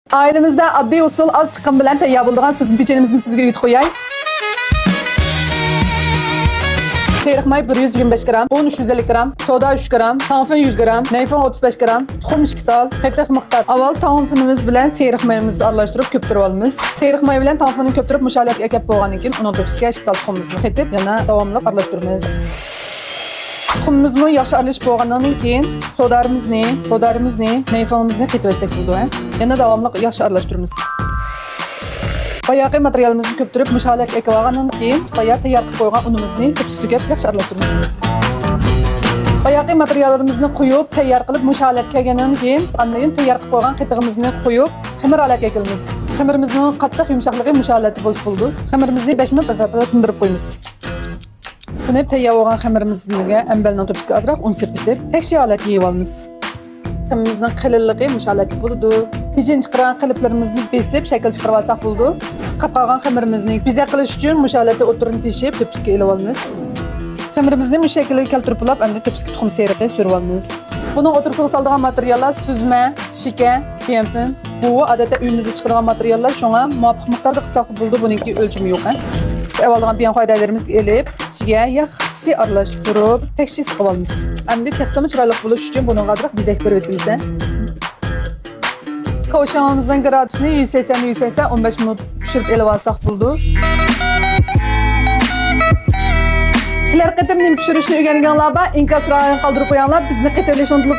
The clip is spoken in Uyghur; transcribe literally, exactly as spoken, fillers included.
ئائىلىمىزدە ئاددىي ئۇسۇل، ئاز چىقىم بىلەن تەييار بولىدىغان سۈزمە پېچىنىمىزنى سىزگە ئۆگىتىپ قوياي. سېرىق ماي بىر يۈز يىگىرمە بەش گرام، ئۇن ئۈچ يۈز ئەللىك گرام، سودا ئۈچ گرام، تاڭفېن يۈز گرام، نەيفېڭ ئوتتۇز بەش گرام، تۇخۇم ئىككى تال، قېتىق مىقدار. ئاۋۋال تاڭفېنىمىز بىلەن سېرىق مايىمىزنى ئارىلاشتۇرۇپ كۆپتۈرۈپ ئالىمىز. سېرىق ماي بىلەن تاڭفېننى كۆپتۈرۈپ مۇشۇ ھالەتكە ئەكەپ بولغاندىن كېيىن، ئۇنىڭ تۆپىسىگە ئىككى تال تۇخۇمىمىزنى قېتىپ، يەنە داۋاملىق ئارىلاشتۇرىمىز. تۇخۇمىمىزمۇ ياخشى ئارىلىشىپ بولغاندىن كېيىن، سودارىمىزنى، بودارىمىزنى، نەيفېڭىمىزنى قېتىۋەتسەك بولىدۇ، ھە. يەنە داۋاملىق ياخشى ئارىلاشتۇرىمىز. باياقى ماتېرىيالىمىزنى كۆپتۈرۈپ، مۇشۇ ھالەتكە ئەكىۋالغاندىن كېيىن، بايا تەييار قىلىپ قويغان ئۇنىمىزنى تۆپىسىگە تۆكۈپ، ياخشى ئارىلاشتۇرىمىز. باياقى ماتېرىياللىرىمىزنى قۇيۇپ، تەييار قىلىپ، مۇشۇ ھالەتكە كەلگەندىن كېيىن، ئاندىن كېيىن تەييار قىلىپ قويغان قېتىغىمىزنى قۇيۇپ، خېمىر ھالەتكە كەلتۈرىمىز. خېمىرىمىزنىڭ قاتتىق يۇمشاقلىقى مۇشۇ ھالەتتە بولسا بولىدۇ. خېمىرىمىزنى بەش مىنۇت ئەتراپىدا تىندۇرۇپ قويىمىز. تىنىپ تەييار بولغان خېمىرىمىزگە ئەمبەرنىڭ تۆپىسىگە ئازراق ئۇن سېپىتىپ، تەكشى ھالەتتە يېيىۋالىمىز. خېمىرىمىزنىڭ قېلىنلىقى مۇشۇ ھالەتتە بولىدۇ. پېچىنە چىقىرغان قېلىپلىرىمىزنى بېسىپ، شەكىل چىقىرىۋالساق بولىدۇ. قاپ قالغان خېمىرىمىزنى بېزەك قىلىش ئۈچۈن مۇشۇ ھالەتتە ئوتتۇرىنى تېشىپ، تۆپىسىگە ئېلىۋالىمىز. خېمىرىمىزنى مۇشۇ شەكىلگە كەلتۈرۈپ بولاپ، ئەمدى تۆپىسىگە تۇخۇم سېرىقى سۈرۈۋالىمىز. بۇنىڭ ئوتتۇرىسىغا سالىدىغان ماتېرىياللار سۈزمە، شېكەر، دىيەنفېن. بۇ ئادەتتە ئۆيىمىزدە چىقىدىغان ماتېرىياللار، شۇڭا مۇۋاپىق مىقداردا قىلساق بولىدۇ، بۇنىڭكى ئۆلچىمى يوق. ئەۋۋالغا بىيەن خۇايدايلىرىمىزگە ئېلىپ، ئىچىگە ياخشى ئارىلاشتۇرۇپ، تەكشى سىقىۋالىمىز. ئەمدى تېخىمۇ چىرايلىق بولۇش ئۈچۈن بۇنىڭغا ئازراق بېزەك بېرىۋېتىمىز. كاۋشىڭىمىزنىڭ گرادۇسىنى يۈز سەكسەن، يۈز سەكسەن، ئون بەش مىنۇت پىشۇرۇپ ئېلىۋالساق بولىدۇ. كېلەر قېتىم نېمە پىشۇرۇشنى ئۆگەنگەڭلار بار، ئىنكاس رايىغا قالدۇرۇپ قويۇڭلار، بىزنى قېتىۋېلىشنى ئۇنتۇلۇپ